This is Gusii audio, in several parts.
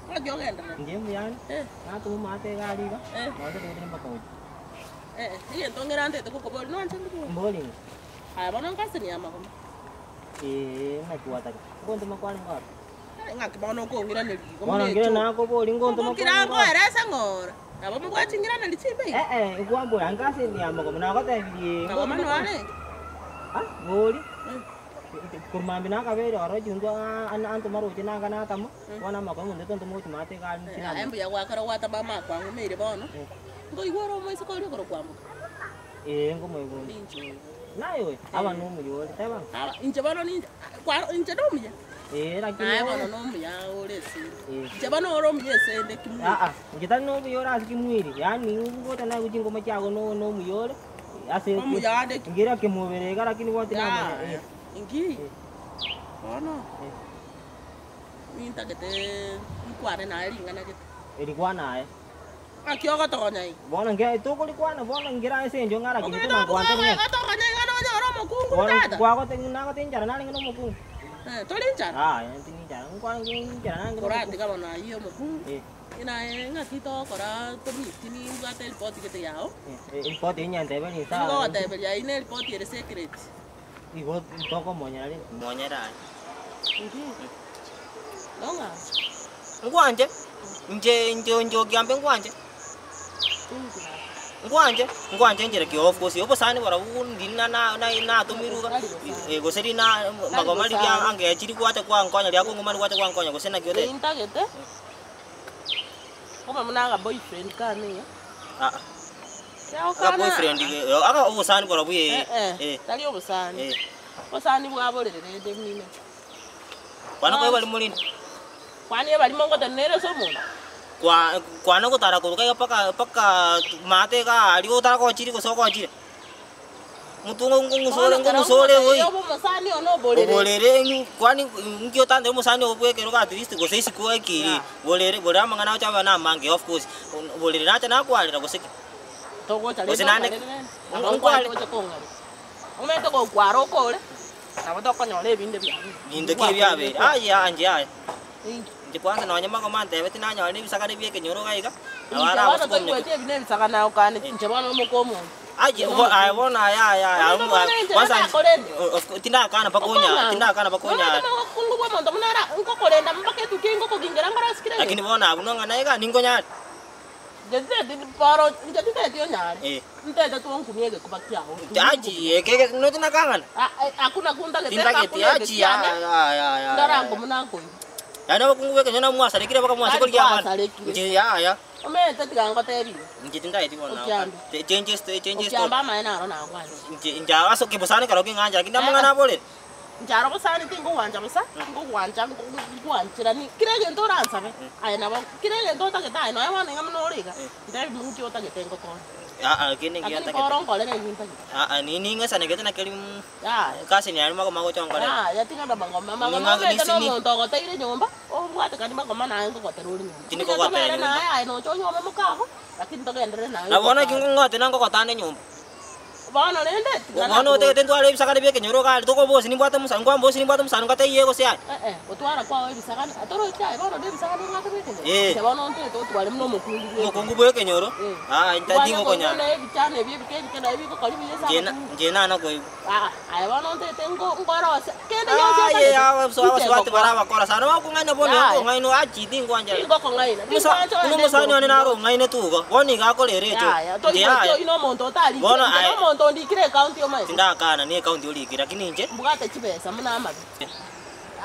Ng'aki ogendererete? Inche mbuya ande, Eh. natoma omwate iga aria iga, Eh. nonye totagete mpaka gochia. Eh, egento ng'erantete gokoboria, noanche ngoborie? Mbori ng'o? Aya bono nkaseni ya magoma. Eeh, naki gwataka? Ngontoma kwarenge oro? Eh, ng'aki bono okong'iraneria igo Bono buna nkere echoo. nakoboria ngontoma Ngokira kwarenge oro? nkoerese ng'ora, nabo mobwaching'iraneria chimbe iga? Eh eh, nkwambora nkaseni ya magoma, nagotebirie Magoma ngontoma noyo arenge? Ah, bori. Eh. Korwa mambia nakabere ororo chintwe antoma roche nanga natama, bono amakong'u onde tontoma gochia maate iga aria Aye tinamanya. mbuya gwakora gwatama amakwang'umeire bono, nkoigwa ore omoiseke oria okorokwa Mbuga. Ee, nkomoigwa onde. Ninche oyo. Naye oyo? Aba nomuya ore, teba ng'a. Aba, inche bono ninche, kwaro inche nomuya? Ee, lakini Naye bono. bono nomuya ore esende. Eh. Inche bono ore omuya esende kimwiri. Aa, inche tari nobuya ore ase kimwiri, yaani ngocha naigwa chingoma chiago no nomuya ore, ase Omuya ande ki? Ngira kemobere iga lakini bono tinamanya Yaya, eh. inki? Bono, Eh. nintagete nkwane naye ring'ana gete. Erikwana aye. Ng'aki ogotogonya iga? Bono nge tokorikwana bono ngira ase enchwa ng'a lakini Ogende tona obuge ngwancha ng'a. ogotogonya iga nonyore omokungu Bono tata. kwagote nagote enchara narenge na omokungu. Eh, tori nchara? Yaya tindi nchara nkwa nchara narenge na omokungu. Koratiga bono ayio omokungu. Eh. Naye ng'aki togokora tomiti nimbwate eripoti gete yao. Eh, eripoti eyio nyanteberia inse Nigo ogoteberia ayio ne eripoti ere secret. Igo tokomonyera rende. Monyera aye. Inki? Nong'a? Ngwanche, inche inche inche okiambe ngwanche. Inki gaki? Ngwanche, ngwanche enchera ki of course obosani barabwo ndiri na na na natomirwe iga, Tari bosani. eh gose rina magoma riria bosani. angechiri gwacha kwankonya riria akong'uma gwacha kwankonya gose naki otebete. Nintagete, obe buna aka boyfriend kane iga. Aa. Yao Aka kana boyfriend aka obosani barabwo eh Eh eh. tari obosani. Eh. Obosani bwaborire rende mino. Kwana koe barimo rinde. Kwani ebarimo ngotenenere ase omonto? Kwa kwana ogotara korwa iga mpaka mpaka maate iga aria otaragochiri gose ogochire. Motungo ngong'usore Bono ekero ngong'usore ngotebia oi. obe omosani one oborere. Oborere ng'u kwani nki otantebe omosani ogo bwa ekerogo at least gose isiko ekiri Yeah. borere borere amang'ana agocha abe namange of course borere nacha nakwarera gose ki. Togocha Gose rende naende ong'arere rende. Nabo nkware. nkwarete oche kong'arera. Omanyete gokwara okore, nabo tokonyora ebinde biabeire. Binto ki ebiabeire? Aye inche yaya. Inki? Inche kwanza nonye magoma antebeti nanyore na ebisagane bia ekenyoro iga iga, nabo Inche ara bono gose toigweti kominyokia. ebi na ebisagane aokaneti, inche bono omoka omonto. Aye bo aye bono aye aye aye Omonto abwo bono aye inche kwanza inche nakorende. of course tindakana mpaka onyare, Okong'anga. tindakana mpaka Omanyete onyare. omokungu bwa omonto buna ara nkokorenda mpaka etukia ingokogingera nkorosi kera Lakini egento. bono abwo nong'ana iga ninkonyare. Inche titeti bono inche titeti onyare, Eh. ntete twonkumie egekuba kiao. Achi eke eke nochi nakang'ana? Ah, eh, hakuna kuntagete Tintageti hakuna achi egekiane, aya aya aya. ndarango buna nkoigwa. Yaani abakungu b'ekenyoro nabo mwasarekire mpaka Tari mwasokoria abana. twasarekire. Inche yaya. Omanyete tiga ngotebi iga. Inche tintageti bono nao. Okiambe. Te- Change sto change story. Okiambe amaene aro nagwancha. Inche inche ase kebosani ekero king'ancha lakini Eh, amang'ana eh. aborere. Inche aro bosa tingogwancha bosa, ngogwancha ngwancherani kera egento oransabe, aye nabo, kera egento otagete aye nonya bono iga buna ore iga, ntebi inki otagete ngokonye. Aa kende nkiya Lakini ntagete. kore onkorere inki ntagete. Aa ning'esanegete na keria Yaya. ekasi eye naria magoma agocha onkorere. Yaya tiga na magoma, magoma Ning'a- omanyete nisi- na ni- omonto ogoteire nyomba, obwatekani magoma naye nkogotera ore nyomba. Tindi Onye kogotera tobere nyomba. naye aye nocha onyuome mokago, lakini togenderere naye Na bono gotara. eki ngotera nkogotana enyomba. Bono rende, tiga Bono nakoborie. otagete ntware ebisagane bi'ekenyoro iga aria tokobosia nimbwate omosa nkwambosia nimbwate omosani ngataiye gose aye. Eh-eh, gotwara kwao ebisagane, torochi aye bono na ebisagane obwate bw'ekenyoro? Eh. Inche bono ntagete otware buna omokungu bw'ekenyoro. Omokungu bw'ekenyoro, Eh. aa inta Kwanya tingokonyara. koigwa na ebichana ebi ebike ebike naye bigokori buya ase Inche na abakungu. inche nana koigwa. Aa, aye bono ntagete ngo ngorose, kende gionsi Aye otagete, abaso inche abasubati ngokoa. bare abakora sana bakong'aina bono Yaya. okong'ainwa achi tingwanchera. Tingokong'aina, Omosa tingwancha buna ogende omosani one naro ngokong'aina. ong'ainete igo, bono iga akorera echo, Yaya, inche toigweti yaya. oyio nomonto otarikire, Bono inche aye. nomonto ondikire ekaunti omanyete. Tindakana ne ekaunti orikire lakini inche. Mbwate chibesa buna amabe.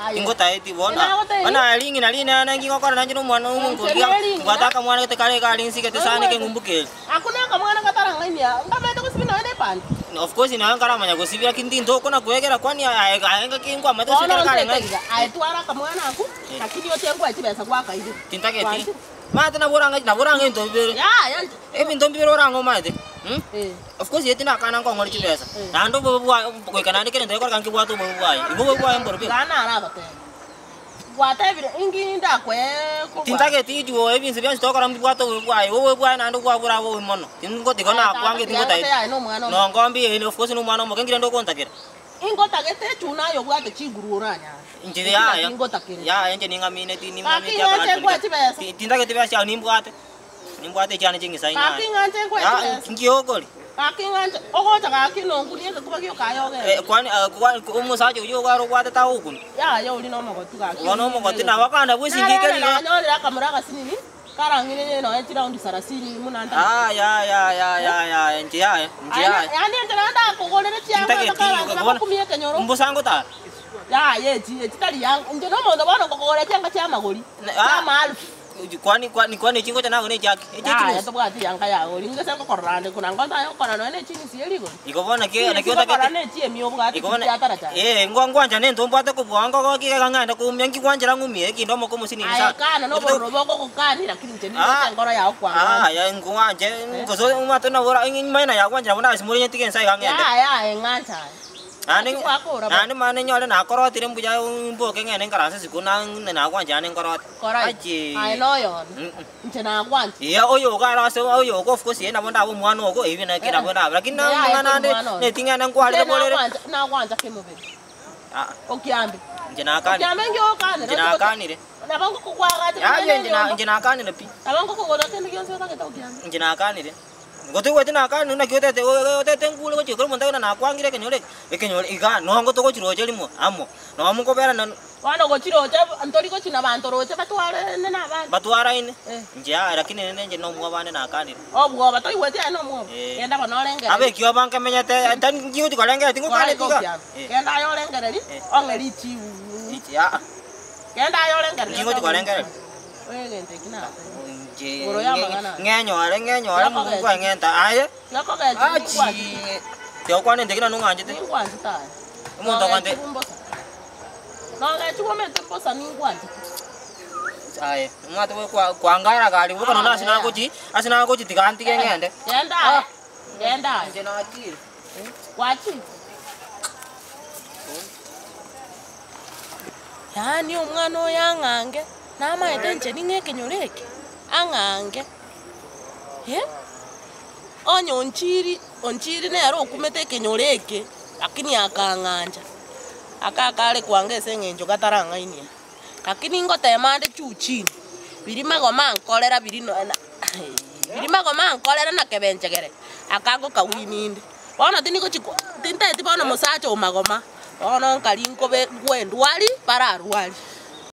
Aye. Tingotaeti bono. Nagotebi. Bono aye ring'ina rinene nki ngokora nainche na omwana Inche omonkoria ne ring'ina. mbwate akamwana gete kare iga aria nsigete sana Noigwete? ekeng'umbu keria. Akwo nakamwana katarang'ainia, nkamanyete gosibia nonya na ebandi. Of course naye nkaramanya gosibia lakini tintokona kwegera kwani aye aye ngaki nkwamanyete Bono gosibia ekero kare ntete ng'ai. iga, aye twara akamwana akwo, lakini oche nkwae chibesa gwakaire. Tintageti. Gwanchire? Omanyete nabo orang'e nabo orang'e ebinto bibere. Yaya inche. Ebinto mbibere orang'e omanyete mh, Eh. of course inche tindakana nkong'ore chibesa, Eh. naende obobe bwaye goika naende kera egento gekoreka nkebwate obobe bwaye, igo obobe bwaye mborobio. Iga naragotebia, gwatebire inki ndakwee kobua. Tintageti ijwe ebinto bionsi togokora mbibwate obobe bwaye, igo obobe bwaye naende bwa borabe obobe mono, tingo tiga Aye tata nakwange tiga tingotaeti. ngote aye nomwana omoke. Nongo mbuya ere of course nomwana omoke nki rende ogontakera. Ingotagete echuna aye obwate chinguru oranyare. Inche Eki yaya, naki ngotakerete. yaya inche ning'amineti Gaki ning'amineti ng'anche abanto nkwe chibesa. Ti- tintageti besa chiao nimbwate, nimbwate echiane ching'isa Gaki inane. ng'anche nkwe Ya, chibesa. nki okori? Gaki ng'anche, ogocha gaki nonkunie egekuba gioka aye ogende. Eh, kwani ah, kwani omosacha oyio iga are obwate tagokuna? Yaya oria nomogotu gaki. Bono omogotu nabo akogenda bwesingika Narere riga. nanyorire akamura agasinini, karang'ine nonya chiraundi sarasini buna ntagete. Yaya yaya yaya inche yaya, inche Aye, yaya. yaani inche naende ndakogorere chianga Tintageti bakarange bono bagokumia ekenyoro. mbosa ngotara. Yaya echi echi tari yanga, inche nomonto bono nkokogorera chianga chiamagori, Na- chia ah. amaalufu. Kwani kwani kwani echi ngocha nago nechiaki? Echi Yaya echinusu. tobwati yanga yagori, inche ase ngokorora ande kona ngontaye gokora nonya ne chinisi ye rigori. Igo bono naki Chinisi naki ngokora otagete. ne echiemi obwate Igo bono chiria chiataracha. eh ngwa ngwancha nento mbwate kobua ngogokia iga ng'ende koumia nki gwanchera ng'umie ekinde omoko omosinini Aye sana. kana Otagete nobororo bogogokani lakini inche Ah, nindoche enkoro yao kwang'ancha. ah, ya ngwanche gose omwate nabo maina yagwanchera buna ase more nyetige nsa iga ng'ende. Yaya aye ng'ancha aye. Naende Naki gwakora bono? naende mane nyore nakorotire mbuya mboke ng'ende nkaranse isiko na nagwancha naende nkorote. Kora iga, Achiee. aye noyone, Mm. inche nagwancha. Iya oyo iga are ase oyo iga of course eye nabo ndabe omwana ogo ebi naki nabo ndabe lakini Yaye amang'ana tari ande mwana one. neti ng'ende nkwarire Inche borere. nagwancha nagwancha kemobere. Ah, Okiambe. inche nakanire. Okiambe nki okanire? Inche nakanire. Nabo ngokokwagacha Yaye inche na inche nakanire pi. Nabo ngokogora kende gionsi otagete okiambe. Inche nakanire. Gotoigweti nakanire naki otete otete nkure gochia ekero omonto agenda nakwangire ekenyoro eke, ekenyoro igaa nongo togochiroche rimo amo, noo mokoberana Bono gochiroche ntori gochi na banto roche batwarene na abande. Batwaraine, Eh. inche yaya lakini rende inche nomwoba ande nakanire. Obwoba, toigweti aye nomwoba? Eh. Genda bono orengererie. Abe ekioba nkemenyete, tari nki gochi korengereria tingokana Korareka tiga. okiame. Eh. Genda aye orengererie, Eh. ong'e richibu. Richi aa. Genda aye orengererie. Nki gochi korengereria? Egento eki natebire. Inche Igoro y'amang'ana aya. ng'enyore ng'enyore Tiakogechi. nkweng'enta aye. Tiakogechi ningwanchete. Achi. Tiokwana ente kina nong'anchete. Ningwanchete aye. Omonto okonte. Nogechigwa mbosa. Nogechigwa omanyete mbosa ningwanchete. Aye, omwate bwe kwa kwangara gari boka nonya ase nagochi, ase nagochi tiga ntige ng'ende. Genda aye. Genda aye. Inche nachire. Gwachire? Yaani omwana oyo ang'ange, namaete inche ning'e ekenyoro eke, ang'ange eh, onye onchiri, onchiri nere okumete ekenyoro eke, lakini akang'ancha, aka akare kwanga ase eng'encho gatarang'ainia. Lakini ngotema ande juu chini, biria magoma ankorera biria nonya na biria magoma ankorera na kebenchegere, aka ngokawini inde. Bono tindi gochi ko tintageti bono mosacha o magoma, bono nkari nkobe nkwe ndwari, bararwari.